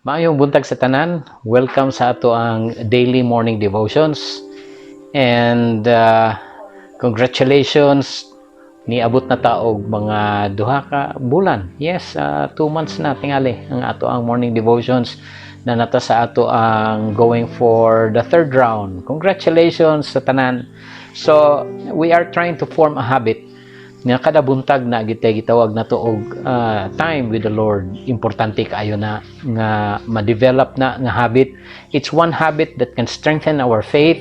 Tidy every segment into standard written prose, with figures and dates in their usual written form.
Maayong buntag sa tanan. Welcome sa atoang daily morning devotions. And congratulations, niabot na ta og mga 2 ka bulan. Yes, 2 months na tingali ang atoang morning devotions na naa ta sa atoang going for the third round. Congratulations sa tanan. So, we are trying to form a habit nga kada buntag naa gyud tay gitawag nato og time with the Lord. Importante kaayo na nga ma-develop na nga habit. It's one habit that can strengthen our faith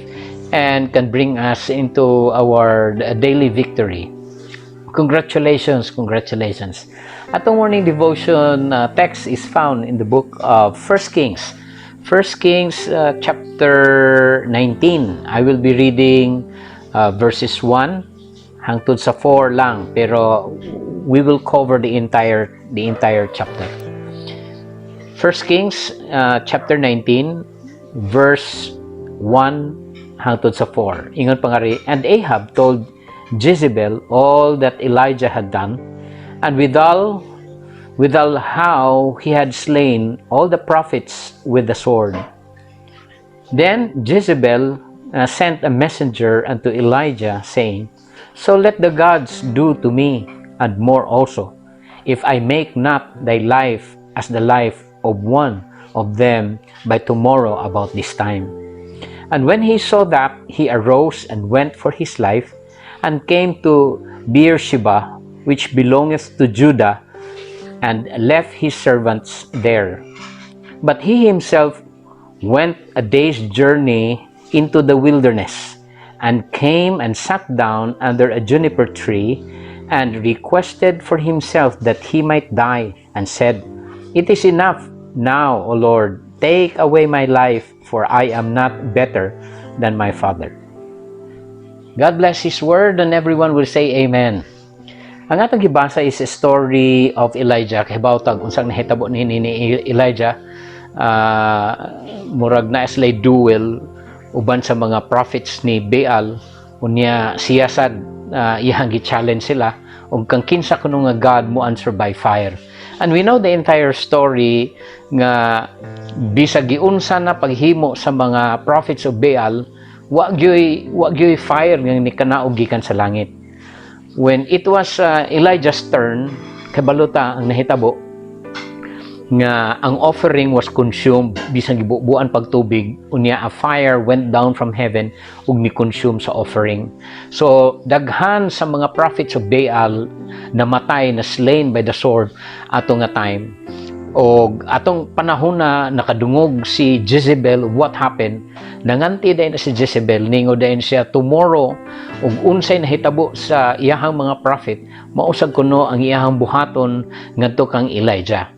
and can bring us into our daily victory. Congratulations, congratulations. Atong morning devotion text is found in the book of First Kings. First Kings chapter 19. I will be reading verses 1 hangtod sa 4 lang, pero we will cover the entire chapter. First Kings chapter 19 verse 1 hangtod sa 4. Ingon pangari, "And Ahab told Jezebel all that Elijah had done, and withal how he had slain all the prophets with the sword. Then Jezebel sent a messenger unto Elijah, saying, 'So let the gods do to me, and more also, if I make not thy life as the life of one of them by tomorrow about this time.' And when he saw that, he arose and went for his life, and came to Beersheba, which belongeth to Judah, and left his servants there. But he himself went a day's journey into the wilderness, and came and sat down under a juniper tree, and requested for himself that he might die, and said, 'It is enough now, O Lord, take away my life, for I am not better than my father.'" God bless His word, and everyone will say amen. Ang atong gibasa is a story of Elijah. Kahibaw tag unsang nahitabo ni Elijah. Murag naa sila duel uban sa mga prophets ni Baal, unya siya sad iyang gi-challenge sila og kang kinsa kuno nga God mo answer by fire. And we know the entire story nga bisag giunsa na paghimo sa mga prophets of Baal, wa gyoy fire nga nikanaog gikan sa langit. When it was Elijah's turn, kabalo ta ang nahitabo nga ang offering was consumed bisan gibubuan pagtubig, unya a fire went down from heaven ug ni-consume sa offering. So daghan sa mga prophets of Baal namatay na, slain by the sword ato nga time. Og atong panahon na nakadungog si Jezebel what happened, nanganti dayon na si Jezebel. Ningon dayon siya, tomorrow ug unsay nahitabo sa iyahang mga prophet, mao sad kuno ang iyahang buhaton ngadto kang Elijah.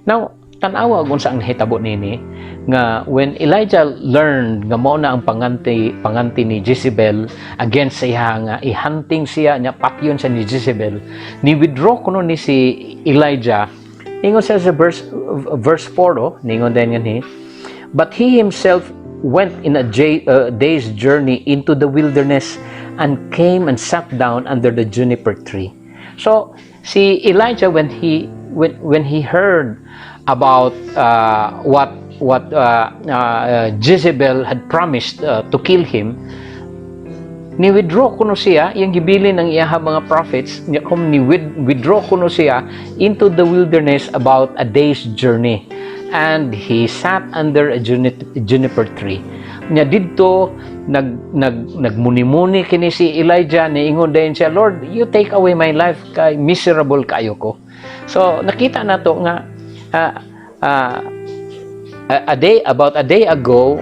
Now, tan-awa og unsa ang nahitabo nini nga when Elijah learned nga mao na ang panganti ni Jezebel against sa iya nga i-hunting siya nya patyon siya ni Jezebel, ni withdraw kuno ni si Elijah. Ingon siya sa verse 4, oh, ningon din yan, "But he himself went in a day's journey into the wilderness and came and sat down under the juniper tree." So si Elijah, when he heard about what Jezebel had promised to kill him, ni-withdraw kuno siya, iyang gibilin ng iyang mga prophets, niya kung ni-withdraw kuno siya into the wilderness about a day's journey. And he sat under a juniper tree. Nya didto nag nag nagmuni-muni kini si Elijah, niingon dayon siya, "Lord, you take away my life kay miserable kayo ko." So nakita nato nga a day about a day ago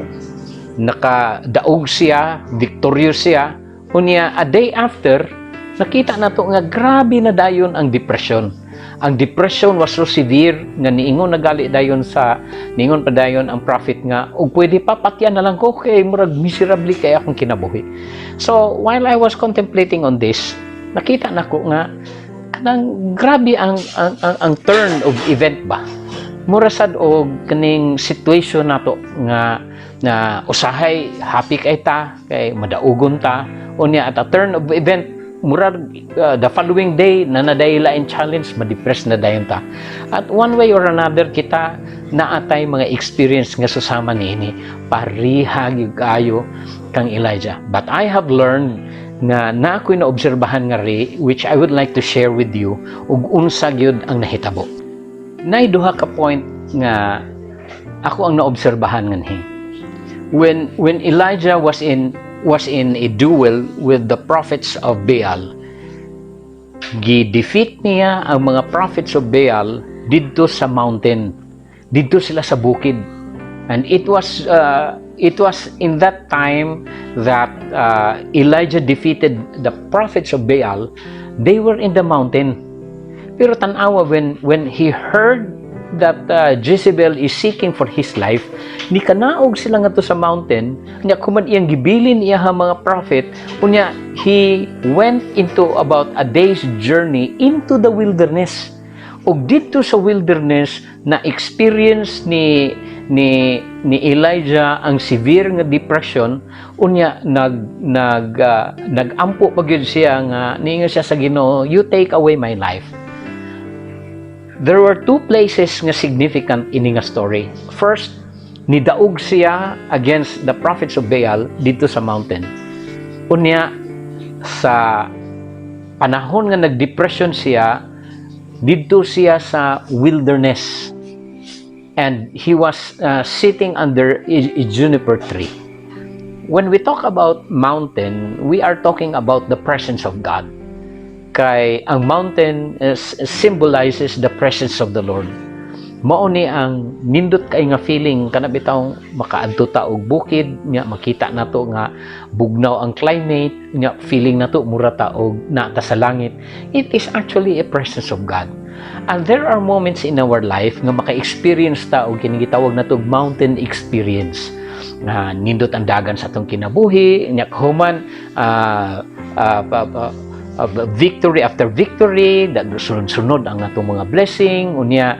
nakadaog siya, victorious siya. Unya a day after, nakita nato nga grabe na dayon ang depression. Ang depression was so severe nga niingon na gali dayon sa niingon pa dayon ang prophet nga og pwede pa, patyan na lang ko kay murag miserably kay akong kinabuhi. So while I was contemplating on this, nakita nako nga kanang grabe ang turn of event ba. Mura sad og kaning situation nato nga na usahay happy kay ta kay madaugon ta, unya at a turn of event murag the following day na naday lain challenge, ma-depress na dayon ta. At one way or another, kita naatay mga experience nga susama niini, pareha gyud kaayo kang Elijah. But I have learned nga na ako'y naobserbahan nga ri, which I would like to share with you, ug unsa gyud ang nahitabo. Nay duha ka point nga ako ang naobserbahan nganhi. When Elijah was in a duel with the prophets of Baal, gi-defeat niya ang mga prophets of Baal didto sa mountain. Didto sila sa bukid. And it was in that time that Elijah defeated the prophets of Baal. They were in the mountain. Pero tanawa, when he heard that Jezebel is seeking for his life, ni kanaog sila ngadto sa mountain, nya kuman iyang gibilin iya mga prophet, unya he went into about a day's journey into the wilderness. Ug didto sa wilderness na experience ni Elijah ang severe nga depression. Unya nag nag nagampo pa gyud siya nga niingon siya sa Ginoo, "You take away my life." There were two places nga significant ini nga story. First, nidaog siya against the prophets of Baal didto sa mountain. Unya sa panahon nga nagdepression siya, didto siya sa wilderness and he was sitting under a juniper tree. When we talk about mountain, we are talking about the presence of God. Kay ang mountain symbolizes the presence of the Lord. Mao ni ang nindot kay nga feeling kana bitawng makaadto ta og bukid nya makita nato nga bugnaw ang climate, nya feeling nato mura ta og naa ta sa langit. It is actually a presence of God. And there are moments in our life nga maka-experience ta og kining gitawag nato og mountain experience nga nindot ang dagan sa atong kinabuhi, nya human victory after victory, sunod-sunod ang atong mga blessing, unya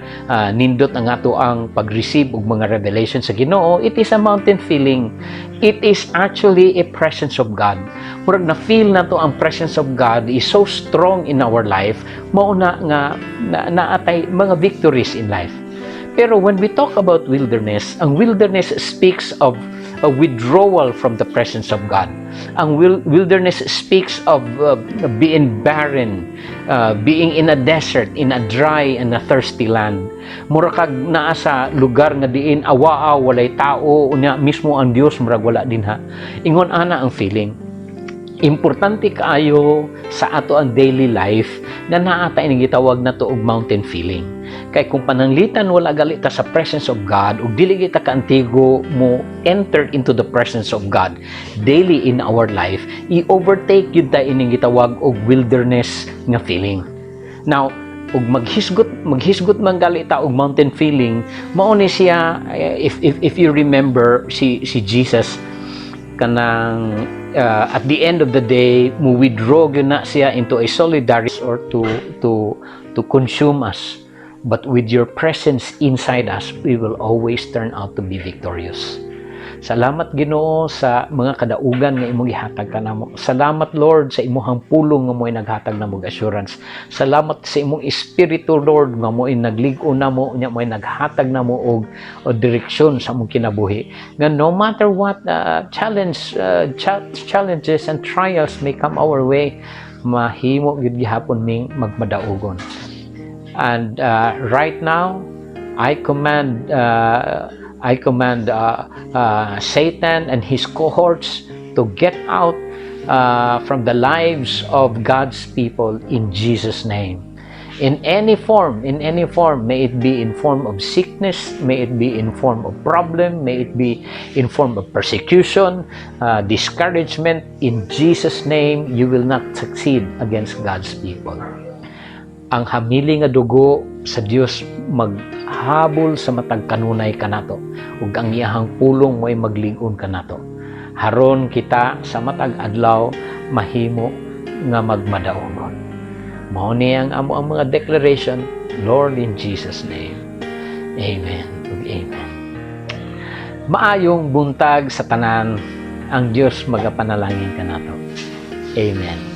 nindot ang ato ang pag-receive og mga revelation sa Ginoo. It is a mountain feeling. It is actually a presence of God. Murag na feel nato ang presence of God is so strong in our life, mao na nga na, naatay mga victories in life. Pero when we talk about wilderness, ang wilderness speaks of a withdrawal from the presence of God. Ang wilderness speaks of being barren, being in a desert, in a dry and a thirsty land. Mura kag naa sa lugar nga diin awaa, walay tao, unya mismo ang Dios murag wala dinha. Ingon ana ang feeling. Importante kaayo sa ato ang daily life na naa ta ining gitawag nato og mountain feeling. Kay kung pananglitan wala gali ta sa presence of God ug dili kita kaantigo mo enter into the presence of God daily in our life, i-overtake yun ta ining gitawag og wilderness nga feeling. Now, ug maghisgot man gali ta og mountain feeling, mao ni siya if you remember si Jesus, kanang at the end of the day mo withdraw gyud na siya into a solidarity or to consume us, but with your presence inside us, we will always turn out to be victorious. Salamat, Ginoo, sa mga kadaugan nga imong gihatag kanamo. Salamat, Lord, sa imong pulong nga mo'y naghatag namo og assurance. Salamat sa imong espiritu, Lord, nga mo'y naglig-on namo nya mo'y naghatag namo og direksyon sa among kinabuhi. Nga no matter what challenges and trials may come our way, mahimo gyud gihapon ming magmadaugon. And right now, I command Satan and his cohorts to get out from the lives of God's people in Jesus' name. In any form, may it be in form of sickness, may it be in form of problem, may it be in form of persecution, discouragement, in Jesus' name, you will not succeed against God's people. Ang hamili nga dugo sa Dios maghabol sa matag kanunay kanato ug ang iyahang pulong mo'y maglig-on kanato haron kita sa matag adlaw mahimo nga magmadaugon. Mao ni ang amo ang mga declaration, Lord, in Jesus' name. Amen ug amen. Maayong buntag sa tanan. Ang Dios magapanalangin kanato. Amen.